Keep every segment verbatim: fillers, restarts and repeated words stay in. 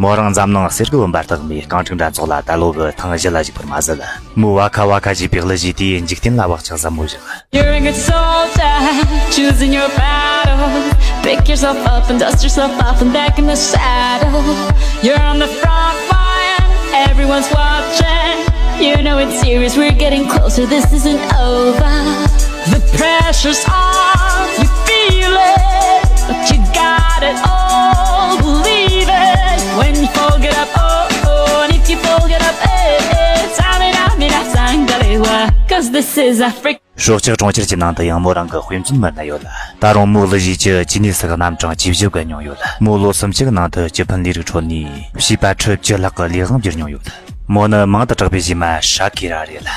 མོ་རང་འཛམ་གླིང་གསེར་གྱི་བུམ་པ་རྟགས་མའི་རྐང་བྲིས་འགྲན་ཚོགས་ལ་ད་ལོ་གི་ཐེངས་བཞི་ལ་ཞུགས་པར་མ་ཟད། མོའི་ཝ་ཁ་ཝ་ཁ་ཞེས་པའི་གླུ་གཞས་དེས་འཇིག་རྟེན་ལ་བག་ཆགས་ཟབ་མོ་བཞག You're a good soldier, choosing your battle. Pick yourself up and dust yourself off and back in the saddle. You're on the front line, everyone's watching. You know it's serious, we're getting closer, this isn't over. The pressure's on, you feel it, but you got it all, believe it. When you fold it up, oh, oh, and if you fold it up, eh, eh, tamina, mina, sangalewa, cause this is Africa. སྲོག་ཆགས་གྲོང་ཁྱེར་གྱི་ནང་དུ་ཡང་མོ་རང་གི་དཔེ་མཚོན་མི་སྣ་ཡོད་ལ། ད་རུང་མོའི་གླུ་གཞས་ཀྱི་ཇི་ནི་སི་གི་རྣམ་གྲངས་ཇི་བཞི་བརྒལ་མྱོང་ཡོད། མོ་ལོ་སུམ་ཅུ་གི་ནང་དུ་ཇི་ཕན་ལས་རིགས་ཁྲོད་ནས་བྱིས་པ་ཁྲི་བཅུ་ལྷག་གི་ལས་དབང་བསྒྱུར་མྱོང་ཡོད། མོ་ནི་མིང་དུ་གྲགས་པའི་གཞས་མ་ཤ་ཁི་ར་རེད་ལ།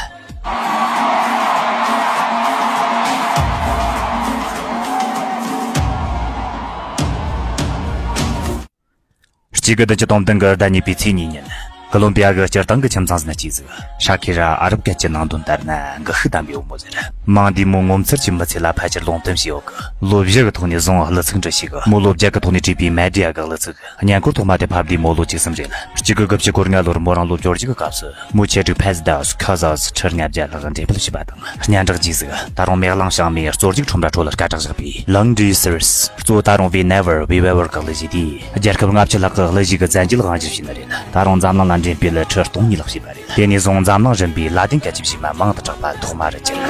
གཅིག་དགུ་བདུན་ཅུ་དོན་བདུན་གི་ཟླ་གཉིས་པའི་ཚེས་གཉིས་ཉིན། ཀོ་ལོམ་པི་ཡ་གི་སྤྱིར་བཏང་གི་ཁྱིམ་ཚང་ཟིག་ན་སྐྱེས་ཟིག་ཤ་ཁི་ར་ཨ་རབ་སྐད་ཀྱི་ནང་དོན་ལྟར་ན་འགུལ་ཤུགས་ལྡན་པའི་བུ་མོ་ཟིག་རེད། མིང་འདིས་མོ་ངོ་མཚར་གྱི་མི་ཚེ་ལ་ཕལ་ཆེར་ལུང་བསྟན་བྱས་ཡོད་གི། ལོ་བཞི་གི་ཐོག་ནས་བཟུང་གླུ་ཚིག་འབྲི་ཤེས་གི། མོ་ལོ་བརྒྱད་གི་ཐོག་ནས་བྲིས་པའི་མེ་ཌི་ཡ་གི་གླུ་ཚིག་བརྙན་འཁོར་ཐོག་མ་དེ་ཕབ་དུས་མོ་ལོ་བཅུ་གསུམ་རེད། གཅིག་དགུ་དགུ་བཅུ་གོ་ལྔ་ལོར་མོ་རང་ལོ་བཅོ་བརྒྱད་གི་སྐབས་སུ། མོའི་ཆེད་སྒྲིག་ཕེ་ཟི་དཱས་ཁ་ཟཱས་ཁྲི་ལྔ་བརྒྱ་ལྷག་འགྲེམས་སྤེལ་བྱས་པ་དང་། སྙན་གྲགས་རྗེས་གཟིགས། ད་རུང་མེ་གླང་བྱང་མའི་གཙོ་རྒྱུག་ཁྲོམ་ར་ཁྲོད་ལ་སྐད་གྲགས་བཞག་པའི་Laundry Service གཙོ་བོ་ད་རུང་We Never We Ever གི་གླུ་གཞས་དེས་རྒྱལ་ཁབ་ལྔ་བཅུ་ལྷག་གི་གླུ་གཞས་ཀྱི་བཙན་རྒྱལ་དབང་བསྒྱུར་བྱས་ནི་རེད། ད་རུང་འཛམ་གླིང་ལ་འགྲེམས་སྤེལ་ཁྲི་སྟོང་གཉིས་ལྷག་བྱས་པ་རེད། དེ་ནས་བཟུང་འཛམ་གླིང་རིམ་པའི་ལ་ཏིན་སྐད་ཀྱི་གཞས་མ་མང་དུ་གྲགས་པ་ཐོག་མ་རེད་ཀྱི།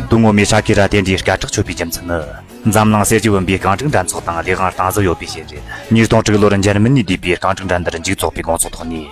དོན་ངོ་མའི་ཤ་ཁི་ར་དེ་འདྲའི་སྐད་གྲགས་ཆོད་པའི་རྒྱུ་མཚན་ནི། འཛམ་གླིང་གསེར་གྱི་བུམ་པའི་རྐང་བྲིས་འགྲན་ཚོགས་དང་ལས་དབང་རྟིང་རྩོད་ཡོད་པའི་རྐྱེན་རེད། ཉིས་སྟོང་དྲུག་ལོར་འཇར་མ་ནིས་བསྡུས་པའི་རྐང་བྲིས་འགྲན་བསྡུར་མཇུག་རྫོགས་པའི་དགོང་ཚོགས་ཐོག་ནས།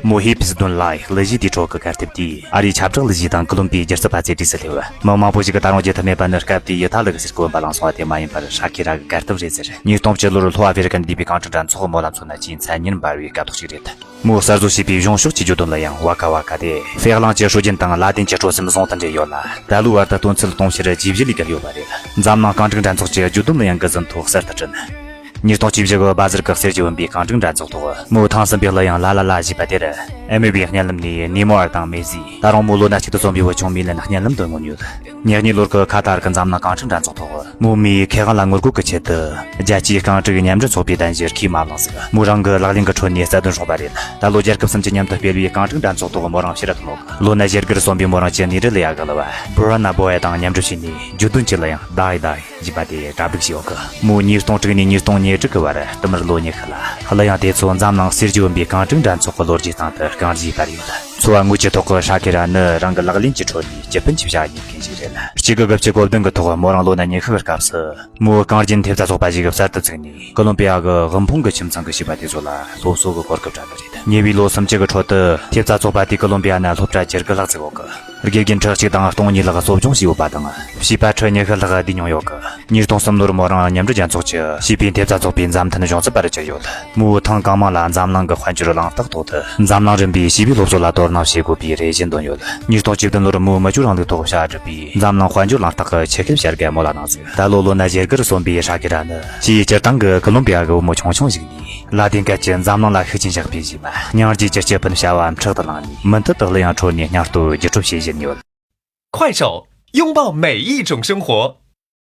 མོ་Hips don't lie གླུ་གཞས་དེའི་ཁྲོད་ཀྱི་གར་ཐིག་དེས་ཨ་རིའི་ཁྱབ་བསྒྲགས་གླུ་གཞས་དང་ཀོ་ལོམ་པིའི་སྒྱུ་རྩལ་པ་ཚོའི་གྲས་སུ་སླེབས། མི་མང་པོ་ཞིག་གིས་ད་རུང་བརྗེད་ཐབས་མེད་པ་ནི་སྐབས་དེའི་ཡུ་ཐ་ལི་གི་གསེར་སྐུ་བུམ་པ་བླངས་སོང་བ་དེ་མ་ཡིན་པར་ཤ་ཁི་ར་གི་གར་སྟབས་རེད་ཟེར། ཉིས་སྟོང་བཅུ་ལོར་ལྷོ་ཨ་ཧྥེ་རི་ཀར་འདུས་པའི་རྐང་བྲིས་འགྲན་ཚོགས་མོ་ལ་མཚོན་ན་ཆེས་མཚན་སྙན་འབར་བའི་སྐད་ཐོག་ཅིག་རེད། མོས་གསར་བཟོ་བྱས་པའི་གཞུང་ཕྱོགས་ཀྱི་བརྗོད་དོན་ལ་ཡང་ཝ་ཀ་ཝ་ཀ་དེ། ཧྥེ་གླིང་གི་སྲོལ་རྒྱུན་དང་ལ་ཏིན་གྱི་སྤྲོ་སེམས་ཟུང་དུ་འབྲེལ་ཡོད་ལ། ད་ལོའི་བར་དུ་བཏོན་ཚད་དུང་ཕྱུར་བཞི་ལས་བརྒལ་ཡོད་པ་རེད། འཛམ་གླིང་རྐང་བྲིས་འགྲན་ཚོགས་ཀྱི་བརྗོད་དོན་ལ་ཡང་འགུལ་འཛིན་ཐོག་གསར་དུ་བསྐྲུན། ཉིས་སྟོང་བཅུ་བཞི་གི་བྷ་ཟར་གྱི་གསེར་གྱི་བུམ་པའི་རྐང་བྲིས་འགྲན་ཚོགས་ཐོག་མོས་ཐེངས་གསུམ་པའི་གླུ་དབྱངས་ལ་ལ་ལ་ཞེས་པ་དེར། ཨེམ་ཨེ་བིའི་བརྙན་ལམ་ནས་ནེ་མོ་ཨར་དང་མེ་སི། ད་རུང་མོ་ལོ་ན་གཅིག་ཏུ་སོན་པའི་བུ་ཆུང་མི་ལན་བརྙན་ལམ་དུ་མངོན་ཡོད། ཉེ་གཉིས་ལོར་གྱི་ཁ་ཏར་གྱི་འཛམ་གླིང་རྐང་བྲིས་འགྲན་ཚོགས་ཐོག་མོ་མིའི་ཁེ་དབང་ལ་ངོ་རྒོལ་གྱི་ཆེད་དུ། རྒྱལ་སྤྱིའི་རྐང་བྲིས་མཉམ་འབྲེལ་ཚོགས་པའི་གདན་ཞུར་ཁས་མ་བླངས་ཟིག་མོ་རང་གི་ལག་ལེན་གྱི་ཁྲོད་ནས་རྩ་དོན་སྲུང་བ་རེད། ད་ལོ་རྒྱལ་ཁབ་གསུམ་གྱི་མཉམ་དུ་སྤེལ་བའི་རྐང་བྲིས་འགྲན་ཚོགས་ཐོག་མོ་རང་ཕྱིར་ར་ཐོན་ཡོད། ལོ་ན་བཞི་བརྒྱར་སོན་པའི་མོ་རང་གི་ནི་རི་ལི་ཡ་གི་གླུ་བ་Burna Boy དང་མཉམ་འབྲེལ་བྱས་ནས་བརྗོད་དོན་གྱི་གླུ་དབྱངས་Die Die ཞེས་པ་དེ་གྲ་སྒྲིག་བྱས་ཡོད་གི། མོས་ཉིས་སྟོང་དྲུག་ནས་ཉིས་སྟོང་ཉེར་དྲུག་གི་བར་བསྟུད་མར་ལོ་ཉི་ཤུ་ལ། གླུ་དབྱངས་དེ་ཚོ་འཛམ་གླིང་གསེར་གྱི་བུམ་པའི་རྐང་བྲིས་འགྲན་ཚོགས་ཀྱི་ལོ་རྒྱུས་སྟེང་དུ་རྐང་བཞིན་དར་ཡོད། འཚོ་བ་དངོས་ཀྱི་ཐོག་གི་ཤ་ཁི་ར་ནི་རང་གི་ལག་ལེན་གྱི་ཁྲོད་ནས་སྤྱི་ཕན་གྱི་བྱ་བ་ཡིན་མཁན་ཞིག་རེད། གཅིག་དགུ་དགུ་བཅུ་གོ་བདུན་གི་ཐོག་མོ་རང་ལོ་ན་ཉི་ཤུ་གི་སྐབས་སུ། མོའི་རྐང་རྒྱན་ཐེབས་རྩ་ཚོགས་པ་ཞིག་གསར་དུ་བཙུགས་ནས། ཀོ་ལོམ་པི་ཡ་གི་དབུལ་ཕོངས་ཀྱི་ཁྱིམ་ཚང་གི་བྱིས་པ་དེ་ཚོ་ལ་སློབ་གསོ་གི་གོ་སྐབས་སྤྲད་ནི་རེད། ཉེ་བའི་ལོ་སུམ་ཅུ་གི་ཁྲོད་དུ་ཐེབས་རྩ་ཚོགས་པ་དེས་ཀོ་ལོམ་པི་ཡ་ན་སློབ་གྲྭ་བཅུ་དགུ་ལྷག་བཙུགས་ཡོད་གི། དགེ་རྒན་ཁྲི་གཅིག་དང་སྟོང་གཉིས་ལྷག་གསོ་སྦྱོང་བྱས་ཡོད་པ་དང་། བྱིས་པ་ཁྲི་ཉི་ཤུ་ལྷག་བསྡུས་མྱོང་ཡོད་གི། ཉིས་སྟོང་གསུམ་ལོར་མོ་རང་མཉམ་འབྲེལ་རྒྱལ་ཚོགས་ཀྱི་བྱིས་པའི་ཐེབས་རྩ་ཚོགས་པའི་མཛའ་མཐུན་གཞུང་ཚབ་པ་རུ་གྱུར་ཡོད། མོས་ཐེངས་གང་མང་ལ་འཛམ་གླིང་གི་དཔལ་འབྱོར་གླེང་སྟེགས་ཐོག་ཏུ་འཛམ་གླིང་རིམ་པའི་བྱིས་པའི་སློབ་གསོ་ལ་དོ་སྣང་བྱེད་དགོས་པའི་རེ་བཞིན་བཏོན་ཡོད། ཉིས་སྟོང་བཅུ་བདུན་ལོར་མོས་མི་ཆོས་རིང་ལུགས་ཐོག་བྱ་བསྒྲུབས་པའི་འཛམ་གླིང་དཔལ་འབྱོར་གླེང་སྟེགས་ཀྱི་ཆེད་ཁེ་བྱ་དགའ་མོ་ལ་གནང་ཟིག་ད་ལོ་ལོ་ན་བཞི་བརྒྱར་སོན་པའི་ཤ་ཁི་ར་ནི་ཆེས་སྤྱིར་བཏང་གི་ཀོ་ལོམ་པི་ཡ་གི་བུ་མོ་ཆུང་ཆུང་ཞིག་ནས། ལ་ཏིན་སྐད་ཀྱིས་འཛམ་གླིང་ལ་ཤུགས་རྐྱེན་བཞག་པའི་གཞས་མ། སྙིང་རྗེ་གྱུར་ཅན་སྤུན་བྱ་བའམ་ཕྲག་ཏུ་བླངས་ནས་མུ་མཐུད་དུ་གླུ་དབྱངས་ཁྲོད་ནས་སྙིང་སྟོབས་བརྒྱུད་སྤྲོད་བྱེད་བཞིན་ཡོད། 快手，拥抱每一种生活。